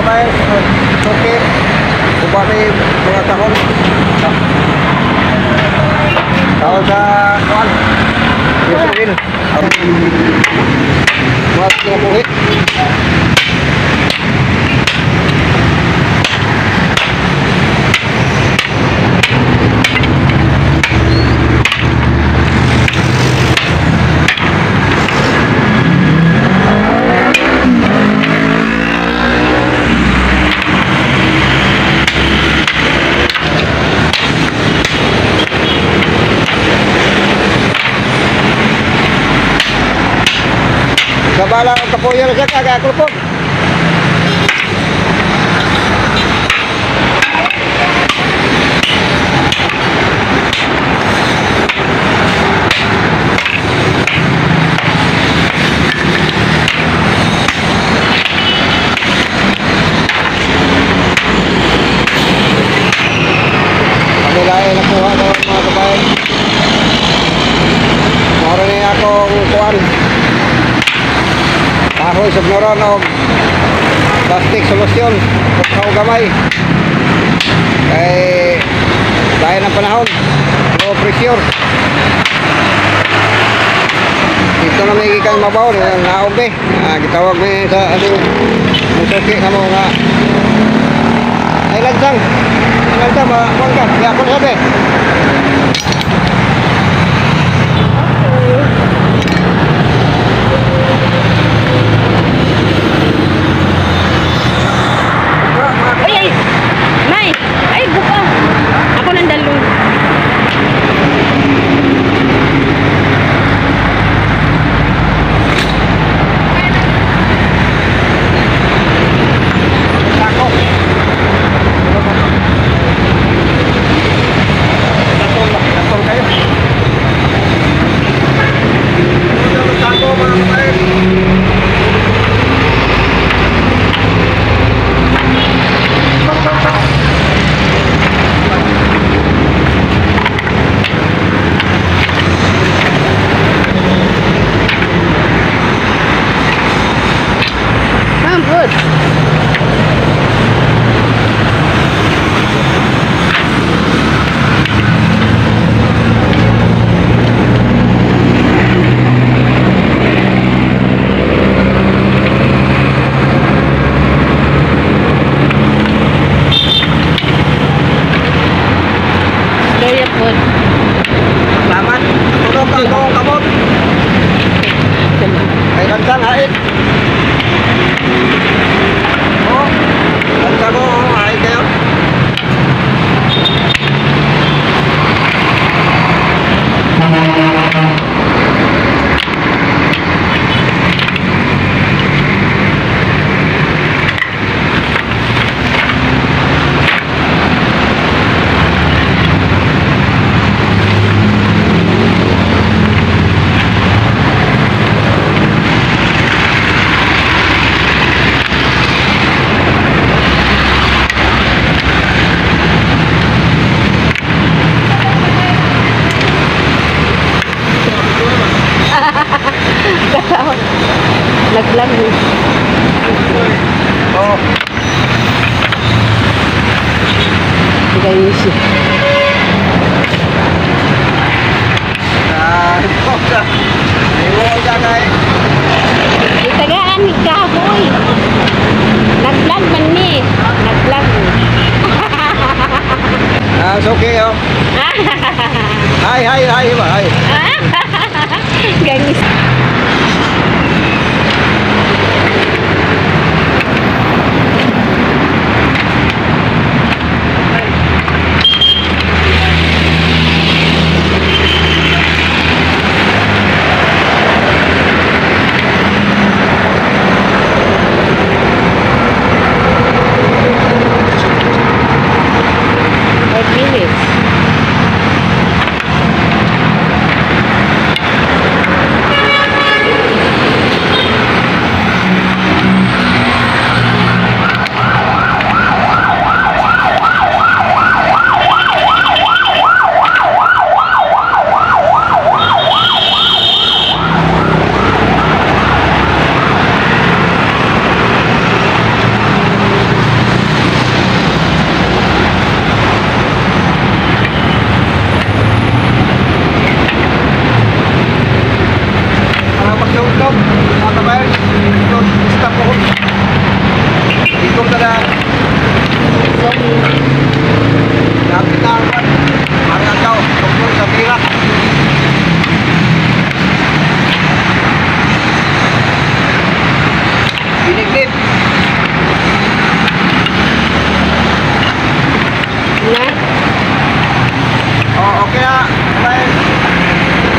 Kabayan, suki. Uba may mga kahon. Kahon sa kuan. Gasoline. Mga kinabuhi. Kabala ang kapuyo na siya kagakulpog. Kami lain nakuha ng mga kabayan. Moro ni akong kuan. Kahoy sugnoron og plastic solusyon. Kukaw gamay. Kay dahil ng panahon, low pressure. Dito na may gikan mabaw, naog eh. Ah, gitawag mi sa ating musuki na mo nga. Ay lansang. Ay lansang, makuan ka. Di ako sabi. Ay, ay! Nay! Ay, buka! Ako nang dalong. Sako. Katol ba? Katol kayo. Sako mga kapatid. Ma'am, good. Storya po. Salamat. Tulog ang buong kamot. Ay lansang hait. Oh, lansang ko, oh, hait kayo. Laglag eh. Oh, Guys. ah, Iwo ka kay. Itagaan ni kahoy. Nag-vlog man ni. Nag-vlog ni. Ah, it's okay oh. Hi, hi, hi, ba? Hi. Gangis. brother. Sorry. Lapit na ang kwan. Ang agaw, tungkol sa tira. Binignit. Na? Oh, okay na. Bye.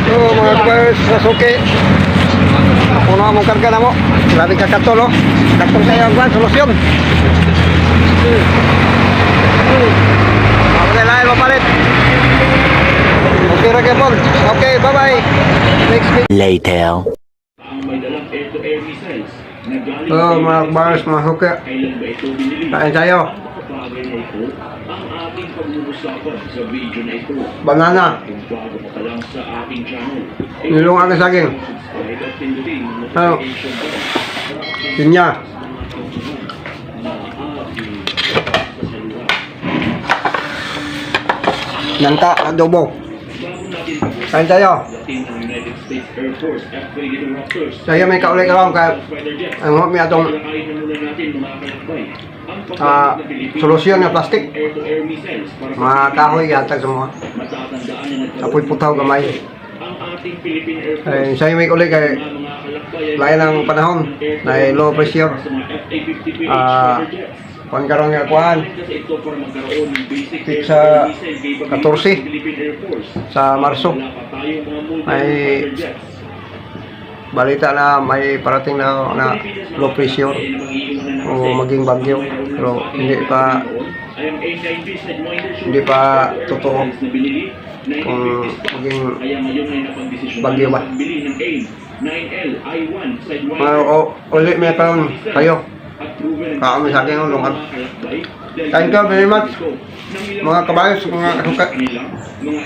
So, mga kabars, sa suki. Puno ang karga na mo. Grabe ka katol, oh. Katol sa'yo ang kwan, solusyon. Okay, lain mapalit. Okay, ra po. Okay, bye-bye. Next week. Later. Ang may dalang air-to-air missiles na galing So, sa mga United kabars, States. mga suki. Kailan ba ito binili? Kain tayo. Ang mga bagay na ito ang ating pag-uusapan sa video na ito. Banana. Kung bago ka pa lang sa aking channel, ay Nilong ang saging. subscribe at pindutin ang Ano? notification bell para update Pinya. sa mga susunod na ating sasaluhan. Nangka, adobo. Bago natin Kain tayo. pag-usapan ang United States Air Force F-22 Raptors. Saya may kaulay karon kay Fighter jets. ang may atong Talakayin na muna natin, mga kalakbay, ang paggamit ng Pilipinas solusyon nga plastic. air-to-air missiles para sa Mga Pilipinas. kahoy yatag sa mga. Matatandaan na nagkaroon Apoy putaw ng gamay. ang ating Philippine Air Force. Ay, saya may kaulay kay Mga kalakbay ay lain ang panahon, ng air-to-air na low missiles pressure. para sa mga FA-50PH fighter jets. Kuan karon nga kuan Kasi ito para magkaroon ng basic Pizza air-to-air missile capability 14 ng Philippine Air Force. sa Marso. Wala pa tayong mga modern May fighter jets. Balita na may parating na na low pressure o maging bagyo pero hindi pa totoo kung maging bagyo ba. Mga uli may karon kayo. Kaon sa akin, lungan. Thank you very much, mga kabayos, mga kasuka. Mga